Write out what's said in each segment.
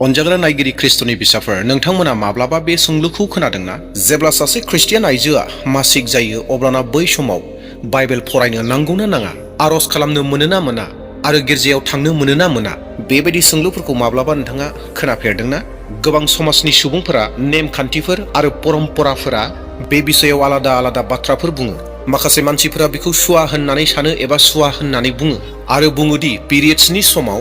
अनजाग्रा नायगिरि ख्रिस्ट'नि बिसाफोर नोंथांमोना माब्लाबा बे सोंलुखौ खोनादोंना? जेब्ला सासे ख्रिस्टियान आइजोआ मासिक जायो अब्लाना बै समाव बाइबेल फरायनो नांगौना नाङा? आर'ज खालामनो मोनो ना मोना? आरो गिर्जायाव थांनो मोनो ना मोना? बेबायदि सोंलुफोरखौ माब्लाबा नोंथाङा खोनाफेरदोंना? गोबां समाजनि सुबुंफोरा नेमखान्थिफोर आरो परम्पराफोरा बे बिषयाव आलादा आलादा बाथ्राफोर बुङो। माखासे मानसिफोरा बेखौ सुवा होननानै सानो एबा सुवा होननानै बुङो आरो बुङोदि पिरियड्सनि समाव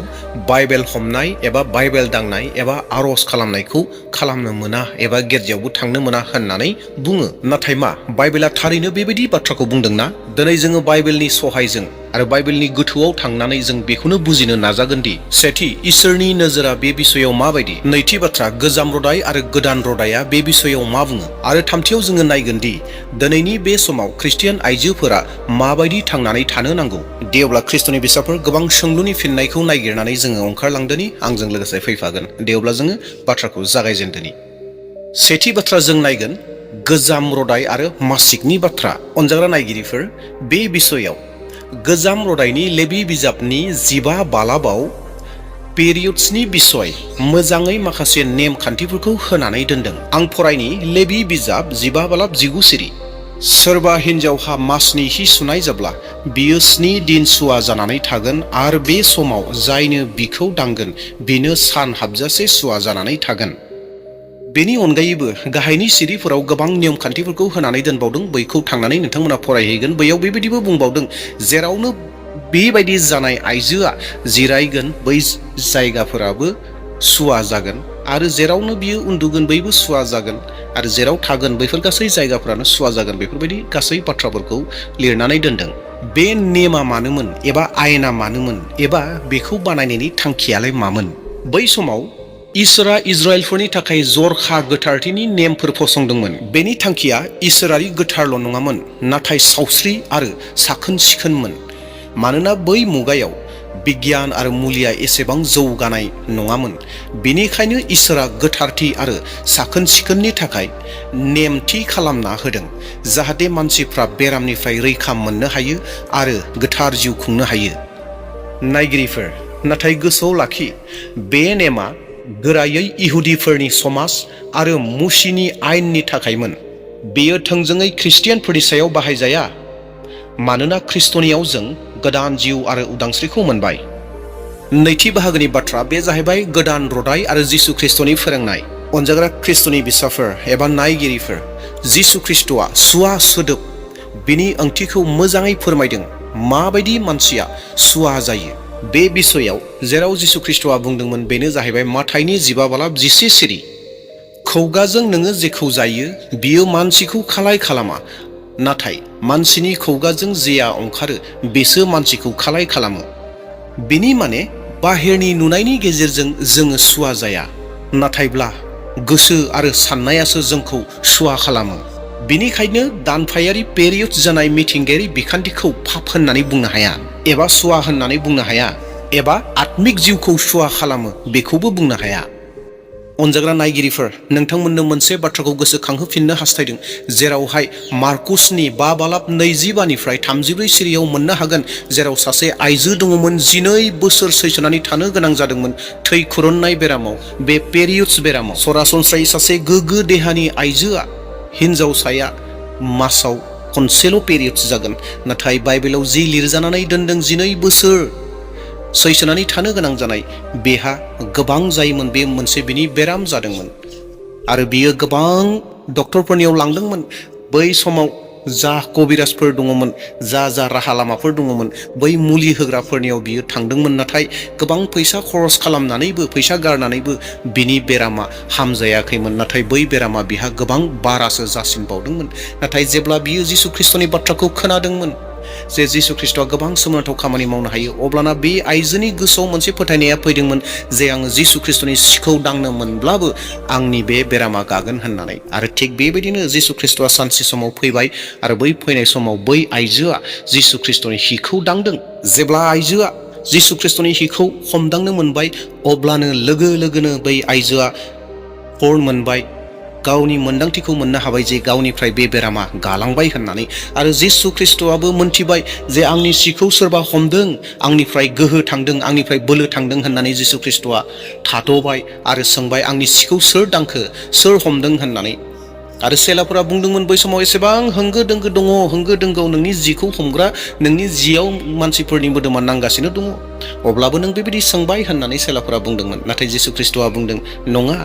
बाइबेल हमनाय एबा बाइबेल दांनाय एबा आर'ज खालामनायखौ खालामनो मोना एबा गिर्जायावबो थांनो मोना होननानै बुङो। नाथाय मा बाइबेला थारैनो बेबायदि बाथ्राखौ बुंदोंना? दिनै जोङो बाइबेलनि सहायजों आरो बाइबेलनि गोथौआव थांनानै जों बेखौनो बुजिनो नाजागोन दि सेथि, इसोरनि नोजोरा बे बिषयाव माबायदि? नैथि बाथ्रा, गोजाम रदाय आरो गोदान रदाया बे बिषयाव मा बुङो? आरो थामथियाव जोङो नायगोन दि दिनैनि बे समाव ख्रिस्टियान आइजोफोरा माबायदि थांनानै थानो नांगौ। दे अब्ला ख्रिस्ट'नि बिसाफोर गोबां सोंलुनि फिननायखौ नागिरनानै जोङो ओंखारलांदोनि, आंजों लोगोसे फैफागोन। दे अब्ला जोङो बाथ्राखौ जागायजेनदोनि। सेथि बाथ्रा जों नायगोन गोजाम रदाय आरो मासिकनि बाथ्रा। अनजाग्रा नायगिरिफोर, बे बिषयाव गोजाम रदायनि लेबि बिजाबनि 15 बालाबाव पेरियड्सनि बिसय मोजाङै माखासे नेमखान्थिफोरखौ होनानै दोनदों। आं फरायनि लेबि बिजाब 15 बालाब 19 सिरि। सोरबा हिन्जावहा मासनि हि सुनाय जाब्ला बियो 7 दिन सुवा जानानै थागोन आरो बे समाव जायनो बिखौ दांगोन बिनो सान हाबजासे सुवा जानानै थागोन। बेनि अनगायैबो गाहायनि सिरिफोराव गोबां नियम खान्थिफोरखौ होनानै दोनबावदों। बैखौ थांनानै नोंथांमोना फरायहैगोन। बैयाव बेबायदिबो बुंबावदों, जेरावनो बेबायदि जानाय आइजोआ जिरायगोन बै जायगाफोराबो सुवा जागोन आरो जेरावनो बियो उन्दुगोन बैबो सुवा जागोन आरो जेराव थागोन बैफोर गासै जायगाफोरानो सुवा जागोन। बेफोरबायदि गासै बाथ्राफोरखौ लिरनानै दोनदों। बे नेमा मानोमोन एबा आयेना मानोमोन एबा बेखौ बानायनायनि थांखियालाय मामोन? बै समाव इसोरा इजराइलफोरनि थाखाय जरखा गोथारथिनि नेमफोर फसंदोंमोन। बेनि थांखिया इसोरारि गोथारल' नङामोन, नाथाय सावस्रि आरो साखोन सिखोनमोन। मानोना बै मुगायाव बिगियान आरो मुलिया एसेबां जौगानाय नङामोन। बेनिखायनो इसोरा गोथारथि आरो साखोन सिखोननि थाखाय नेम थि खालामना होदों, जाहाथे मानसिफ्रा बेरामनिफ्राय रैखा मोननो हायो आरो गोथार जिउ खुंनो हायो। नायगिरिफोर, नाथाय गोसोआव लाखि, बे नेमा गोरायै इहुदिफोरनि समाज आरो मुसिनि आयेननि थाखायमोन। बेयो थोंजोङै ख्रिस्टियानफोरनि सायाव बाहायजाया, मानोना ख्रिस्ट'नियाव जों गोदान जिउ आरो उदांस्रिखौ मोनबाय। नैथि बाहागोनि बाथ्रा, बे जाहैबाय गोदान रदाय आरो जिसु ख्रिस्ट'नि फोरोंनाय। अनजाग्रा ख्रिस्ट'नि बिसाफोर एबा नायगिरिफोर, जिसु ख्रिस्ट'आ सुवा सोदोब बिनि ओंथिखौ मोजाङै फोरमायदों। माबायदि मानसिया सुवा जायो बे बिसयाव जेराव जिसु ख्रिस्ट'आ बुंदोंमोन बेनो जाहैबाय माथाइनि 15 बालाब 11 सिरि। खौगाजों नोङो जेखौ जायो बियो मानसिखौ खालाय खालामा, नाथाय मानसिनि खौगाजों जेया ओंखारो बेसो मानसिखौ खालाय खालामो। बेनि माने बाहेरनि नुनायनि गेजेरजों जोङो सुवा जाया, नाथायब्ला गोसो आरो साननायासो जोंखौ सुवा खालामो। बेनिखायनो दानफायारि पेरियड्स जानाय मिथिंगायारि बिखान्थिखौ पाप होननानै बुंनो हाया एबा सुवा होननानै बुंनो हाया, एबा आत्मिक जिउखौ सुवा खालामो बेखौबो बुंनो हाया। अनजाग्रा नायगिरिफोर, नोंथांमोननो मोनसे बाथ्राखौ गोसोखांहोफिननो हास्थायदों, जेरावहाय मार्कुसनि 5 बालाब 25निफ्राय 34 सिरियाव मोननो हागोन, जेराव सासे आइजो दङमोन 12 बोसोर सैसोनानै थानो गोनां जादोंमोन थै खुरन्नाय बेरामाव, बे पेरियड्स बेरामाव। सरासनस्रायै सासे गोग्गो देहानि आइजोआ, हिन्जावसाया मासाव खनसेल' पेरियड्स जागोन, नाथाय बाइबेलाव जि लिरजानानै दोनदों 12 बोसोर सैसोनानै थानो गोनां जानाय, बेहा गोबां जायोमोन। बे मोनसे बिनि बेराम जादोंमोन आरो बियो गोबां डक्टरफोरनियाव लांदोंमोन। बै समाव जा कबिराजफोर दङमोन, जा राहा लामाफोर दङमोन, बै मुलि होग्राफोरनियाव बियो थांदोंमोन, नाथाय गोबां फैसा खरस खालामनानैबो, फैसा गारनानैबो बिनि बेरामा हामजायाखैमोन। नाथाय बै बेरामा बिहा गोबां बारासो जासिनबावदोंमोन। नाथाय जेब्ला बियो जिसु ख्रिस्ट'नि बाथ्राखौ खोनादोंमोन जे जिसु ख्रिस्ट'आ गोबां सोमोनांथाव खामानि मावनो हायो, अब्लाना बे आइजोनि गोसोआव मोनसे फोथायनाया फैदोंमोन जे आङो जिसु ख्रिस्ट'नि सिखौ दांनो मोनब्लाबो आंनि बे बेरामा गागोन होननानै। आरो थिग बेबायदिनो जिसु ख्रिस्ट'आ सानसे समाव फैबाय आरो बै फैनाय समाव बै आइजोआ जिसु ख्रिस्ट'नि हिखौ दांदों। जेब्ला आइजोआ जिसु ख्रिस्ट'नि हिखौ हमदांनो मोनबाय, अब्लानो लोगो लोगोनो बै आइजोआ हर मोनबाय, गावनि मोन्दांथिखौ मोननो हाबाय जे गावनिफ्राय बे बेरामा गालांबाय होननानै आरो जिसु ख्रिस्टआबो मोनथिबाय जे आंनि सिखौ सोरबा हमदों, आंनिफ्राय गोहो थांदों, आंनिफ्राय बोलो थांदों होननानै जिसु ख्रिस्टआ थाद'बाय आरो सोंबाय आंनि सिखौ सोर दांखो, सोर हमदों होननानै। आरो सेलाफोरा बुंदोंमोन बै समाव एसेबां होंगो दोंगो दङ, होंगो दोंगोआव नोंनि जिखौ हमग्रा, नोंनि जियाव मानसिफोरनि मोदोमा नांगासिनो दङ, अब्लाबो नों बेबायदि सोंबाय होननानै सेलाफोरा बुंदोंमोन। नाथाय जिसु ख्रिस्टआ बुंदों नङा,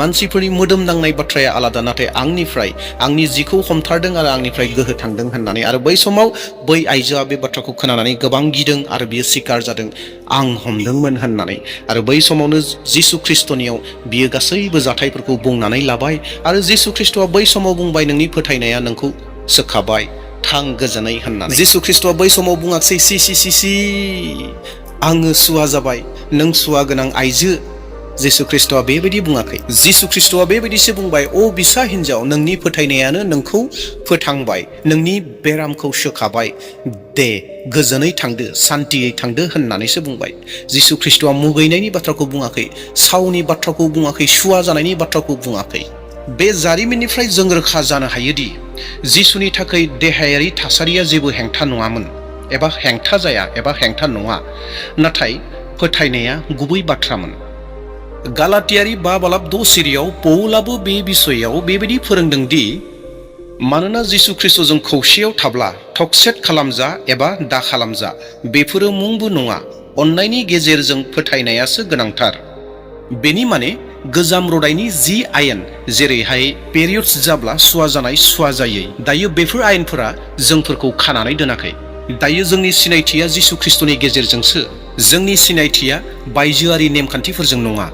मानसिफोरनि मोदोम नांनाय बाथ्राया आलादा, नाथाय आंनि जिखौ हमथारदों आरो आंनिफ्राय गोहो थांदों होननानै। आरो बै समाव बै आइजोआ बे बाथ्राखौ खोनानानै गोबां गिदों आरो बियो सिखार जादों आं हमदोंमोन होननानै। आरो बै समावनो जिसु ख्रिस्टनियाव बियो गासैबो जाथायफोरखौ बुंनानै लाबाय आरो जिसु ख्रिस्टआ बै समाव बुंबाय नोंनि फोथायनाया नोंखौ सोखाबाय, थां गोजोनै होननानै। जिसु ख्रिस्टआ बै समाव बुङाखसै सि आङो सुवा जाबाय, नों सुवा गोनां आइजो। जिसु ख्रिस्टआ बेबायदि बुङाखै। जिसु ख्रिस्टआ बेबायदिसो बुंबाय अ बिसा हिन्जाव, नोंनि फोथायनायानो नोंखौ फोथांबाय, नोंनि बेरामखौ सोखाबाय, दे गोजोनै थांदो, सान्तियै थांदो होननानैसो बुंबाय। जिसु ख्रिस्टआ मुगैनायनि बाथ्राखौ बुङाखै, सावनि बाथ्राखौ बुङाखै, सुवा जानायनि बाथ्राखौ बुङाखै। बे जारिमिननिफ्राय जों रोखा जानो हायोदि जिसुनि थाखाय देहायारि थासारिया जेबो हेंथा नङामोन, एबा हेंथा जाया एबा हेंथा नङा, नाथाय फोथायनाया गुबै बाथ्रामोन। गालातियारि 5:6 सिरियाव पौलाबो बे बिसयाव बेबायदि फोरोंदों दि मानोना जिसु ख्रिस्टजों खौसेयाव थाब्ला टक्सेट खालामजा एबा दा खालामजा बेफोरो मुंबो नङा, अननायनि गेजेरजों फोथायनायासो गोनांथार। बेनि माने गोजाम रदाइनि 10 आयेन, जेरैहाय पेरियड्स जाब्ला सुवा जानाय, सुवा जायै, दायो बेफोर आयेनफोरा जोंफोरखौ खानानै दोनाखै। दायो जोंनि सिनायथिया जिसु ख्रिस्टनि गेजेरजोंसो, जोंनि सिनायथिया बायजोआरि नेमखान्थिफोरजों नङा।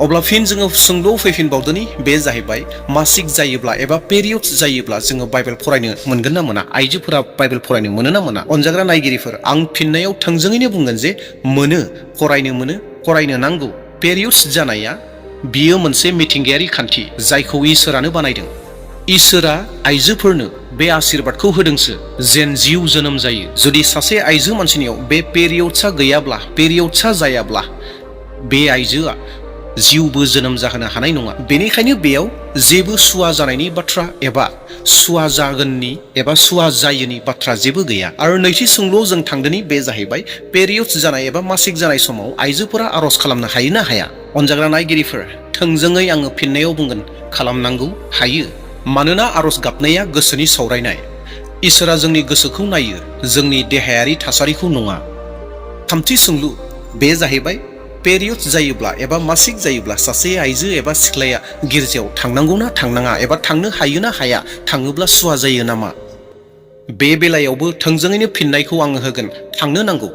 अब्ला फिन जोङो सोंलुआव फैफिनबावदोनि, बे जाहैबाय मासिक जायोब्ला एबा पेरियड्स जायोब्ला जोङो बाइबेल फरायनो मोनगोन ना मोना, आइजोफोरा बाइबेल फरायनो मोनो ना मोना? अनजाग्रा नायगिरिफोर, आं फिननायाव थोंजोङैनो बुंगोन जे मोनो, फरायनो मोनो, फरायनो नांगौ। पेरियड्स जानाया बियो मोनसे मिथिंगायारि खान्थि जायखौ इसोरानो बानायदों। इसोरा आइजोफोरनो बे आशीर्बादखौ होदोंसो जेन जिउ जोनोम जायो। जुदि सासे आइजो मानसिनियाव बे पेरियड्सआ गैयाब्ला, पेरियड्सआ जायाब्ला, बे आइजोआ जिउबो जोनोम जाहोनो हानाय नङा। बेनिखायनो बेयाव जेबो सुवा जानायनि बाथ्रा एबा सुवा जागोननि एबा सुवा जायोनि बाथ्रा जेबो गैया। आरो नैथि सोंलुआव जों थांदोनि, बे जाहैबाय पेरियड्स जानाय एबा मासिक जानाय समाव आइजोफोरा आर'ज खालामनो हायो ना हाया? अनजाग्रा नायगिरिफोर, थोंजोङै आङो फिननायाव बुंगोन खालामनांगौ, हायो। मानोना आर'ज गाबनाया गोसोनि सावरायनाय। इसोरा जोंनि गोसोखौ नायो, जोंनि देहायारि थासारिखौ नङा। थामथि सोंलु, बे जाहैबाय पेरियड्स जायोब्ला एबा मासिक जायोब्ला सासे आइजो एबा सिख्लाया गिर्जायाव थांनांगौ ना थांनाङा, एबा थांनो हायो ना हाया, थाङोब्ला सुवा जायो नामा? बे बेलायावबो थोंजोङैनो फिननायखौ आङो होगोन, थांनो नांगौ।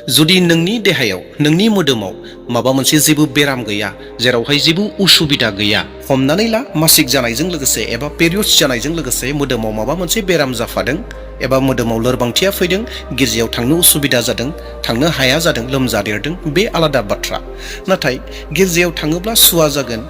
जुदि नोंनि देहायाव, नोंनि मोदोमाव माबा मोनसे जेबो बेराम गैया, जेरावहाय जेबो उसुबिदा गैया, हमनानै ला मासिक जानायजों लोगोसे एबा पेरियड्स जानायजों लोगोसे मोदोमाव माबा मोनसे बेराम जाफादों एबा मोदोमाव लोरबांथिया फैदों, गिर्जायाव थांनो उसुबिदा जादों, थांनो हाया जादों, लोमजादेरदों, बे आलादा बाथ्रा। नाथाय गिर्जायाव थाङोब्ला सुवा जागोन,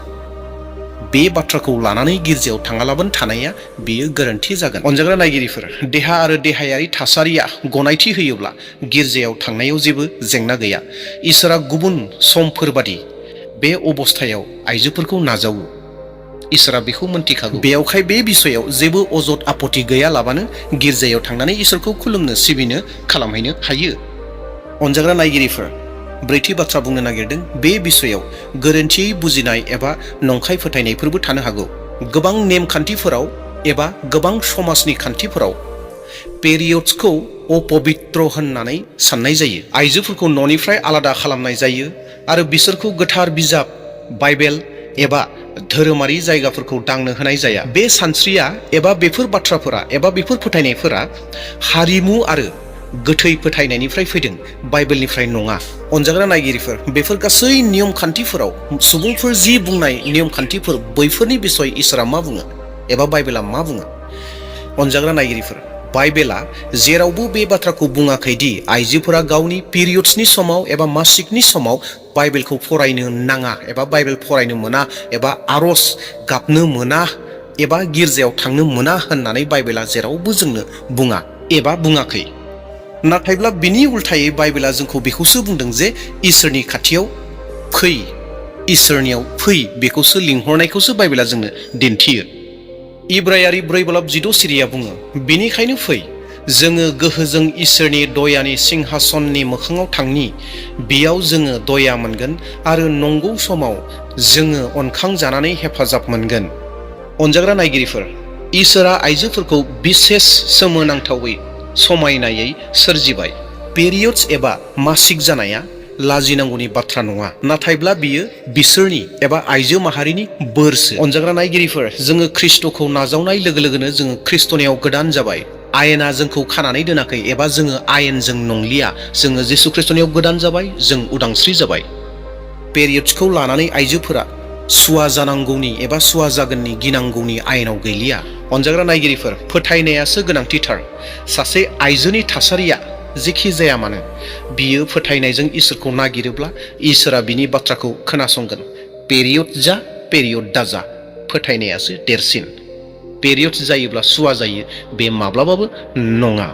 बे बाथ्राखौ लानानै गिर्जायाव थाङालाबानो थानाया बेयो गोरोन्थि जागोन। अनजाग्रा नायगिरिफोर, देहा आरो देहायारि थासारिया गनायथि होयोब्ला गिर्जायाव थांनायाव जेबो जेंना गैया। इसोरा गुबुन समफोरबादि बे अबस्थायाव आइजोफोरखौ नाजावो, इसोरा बेखौ मोनथिखागौ। बेयावखाय बे बिसयाव जेबो अजद आपत्ति गैयालाबानो गिर्जायाव थांनानै इसोरखौ खुलुमनो, सिबिनो, खालामहैनो हायो। अनजाग्रा नायगिरिफोर, ब्रैथि बाथ्रा बुंनो नागिरदों, बे बिसयाव गोरोन्थियै बुजिनाय एबा नंखाय फोथायनायफोरबो थानो हागौ। गोबां नेमखान्थिफोराव एबा गोबां समाजनि खान्थिफोराव पेरियड्सखौ अपबित्र होननानै साननाय जायो। आइजोफोरखौ न'निफ्राय आलादा खालामनाय जायो आरो बिसोरखौ गोथार बिजाब, बाइबेल एबा धोरोमारि जायगाफोरखौ दांनो होनाय जाया। बे सानस्रिया एबा बेफोर बाथ्राफोरा एबा बेफोर फोथायनायफोरा हारिमु आरो गोथै फोथायनायनिफ्राय फैदों, बाइबेलनिफ्राय नङा। अनजाग्रा नायगिरिफोर, बेफोर गासै नियम खान्थिफोराव सुबुंफोर जि बुंनाय नियम खान्थिफोर, बैफोरनि बिसय इसोरा मा बुङो एबा बाइबेला मा बुङो? अनजाग्रा नायगिरिफोर, बाइबेला जेरावबो बे बाथ्राखौ बुङाखै दि आइजोफोरा गावनि पिरियड्सनि समाव एबा मासिकनि समाव बाइबेलखौ फरायनो नाङा एबा बाइबेल फरायनो मोना एबा आर'ज गाबनो मोना एबा गिर्जायाव थांनो मोना होननानै बाइबेला जेरावबो जोंनो बुङा एबा बुङाखै। नाथायब्ला बिनि उल्थायै बाइबेला जोंखौ बेखौसो बुंदों जे इसोरनि खाथियाव फै, इसोरनियाव फै बेखौसो लिंहरनायखौसो बाइबेला जोंनो दिन्थियो। इब्रायारि 4:14 सिरिया बुङो, बिनिखायनो फै जोङो गोहोजों इसोरनि दयानि सिंहासननि मोखाङाव थांनि, बेयाव जोङो दया मोनगोन आरो नंगौ समाव जोङो अनखांजानानै हेफाजाब मोनगोन। अनजाग्रा नायगिरिफोर, इसोरा आइजोफोरखौ बिसेस सोमोनांथावै समायनायै सोरजिबाय। पेरियड्स एबा मासिक जानाया लाजिनांगौनि बाथ्रा नङा, नाथायब्ला बियो बिसोरनि एबा आइजो माहारिनि बोरसो। अनजाग्रा नायगिरिफोर, जोङो ख्रिस्ट'खौ नाजावनाय लोगो लोगोनो जोङो ख्रिस्ट'नियाव गोदान जाबाय। आयेना जोंखौ खानानै दोनाखै एबा जोङो आयेनजों नंलिया, जोङो जिसु ख्रिस्ट'नियाव गोदान जाबाय, जों उदांस्रि जाबाय। पेरियड्सखौ लानानै आइजोफोरा सुवा जानांगौनि एबा सुवा जागोननि गिनांगौनि आयेनाव गैलिया। अनजाग्रा नायगिरिफोर, फोथायनायासो गोनांथिथार। सासे आइजोनि थासारिया जेखि जाया मानो, बियो फोथायनायजों इसोरखौ नागिरोब्ला इसोरा बिनि बाथ्राखौ खोनासंगोन। पेरियड जा पेरियड दाजा, फोथायनायासो देरसिन। पेरियड जायोब्ला सुवा जायो बे माब्लाबाबो नङा।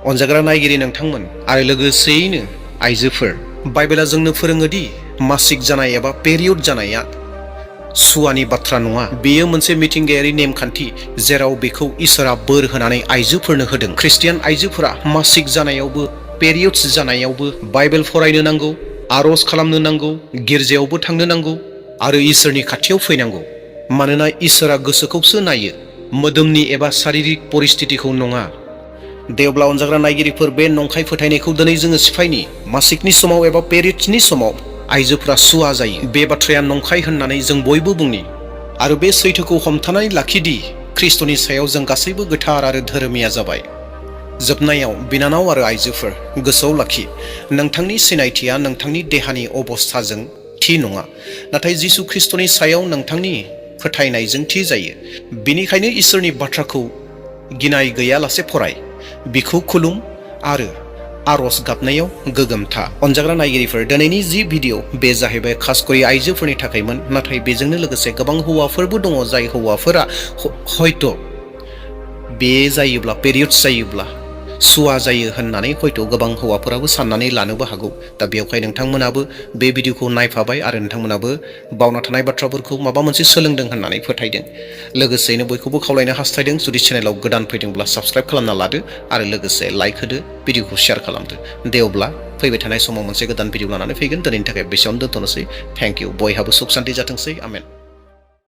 अनजाग्रा नायगिरि नोंथांमोन आरो लोगोसेयैनो आइजोफोर, बाइबेला जोंनो फोरोङो दि मासिक जानाय एबा पेरियड जानाया सुवानि बाथ्रा नङा। बेयो मोनसे मिथिंगायारि नेमखान्थि जेराव बेखौ इसोरा बोर होनानै आइजोफोरनो होदों। ख्रिस्टियान आइजोफोरा मासिक जानायावबो पेरियड्स जानायावबो बाइबेल फरायनो नांगौ, आर'ज खालामनो नांगौ, गिर्जायावबो थांनो नांगौ आरो इसोरनि खाथियाव फैनांगौ। मानोना इसोरा गोसोखौसो नायो, मोदोमनि एबा शारीरिक परिस्थितिखौ नङा। दे अब्ला अनजाग्रा नायगिरिफोर, बे नंखाय फोथायनायखौ दिनै जोङो सिफायनि। मासिकनि समाव एबा पेरियड्सनि समाव आइजोफोरा सुवा जायो, बे बाथ्राया नंखाय होननानै जों बयबो बुंनि आरो बे सैथोखौ हमथानानै लाखिदि ख्रिस्ट'नि सायाव जों गासैबो गोथार आरो धोरोमिया जाबाय। जोबनायाव बिनानाव आरो आइजोफोर, गोसोआव लाखि, नोंथांनि सिनायथिया नोंथांनि देहानि अबस्थाजों थि नङा, नाथाय जिसु ख्रिस्ट'नि सायाव नोंथांनि फोथायनायजों थि जायो। बिनिखायनो इसोरनि बाथ्राखौ गिनाय गैयालासे फराय, बिखौ खुलुम आरो आर'ज गाबनायाव गोगोम था। अनजाग्रा नायगिरिफोर, दिनैनि जि भिडिअ बे जाहैबाय खासखरि आइजोफोरनि थाखायमोन, नाथाय बेजोंनो लोगोसे गोबां हौवाफोरबो दङ जाय हौवाफोरा हयथ' बे जायोब्ला पेरियड्स जायोब्ला सुवा जायो होननानै हयथ' गोबां हौवाफोराबो साननानै लानोबो हागौ। दा बेवहाय नोंथांमोनाबो बे भिडिअखौ नायफाबाय आरो नोंथांमोनाबो बावना थानाय बाथ्राफोरखौ माबा मोनसे सोलोंदों होननानै फोथायदों। लोगोसेयैनो बयखौबो खावलायनो हास्थायदों, जुदि चेनेलाव गोदान फैदोंब्ला साबस्क्राइब खालामना लादो आरो लोगोसे लाइक होदो, भिडिअखौ शेयार खालामदो। दे अब्ला फैबाय थानाय समाव मोनसे गोदान भिडिअ लानानै फैगोन। दिनैनि थाखाय बेसेयावनो दोनथ'नोसै। Thank you. बयहाबो सुख सान्ति जाथोंसै। आमेन।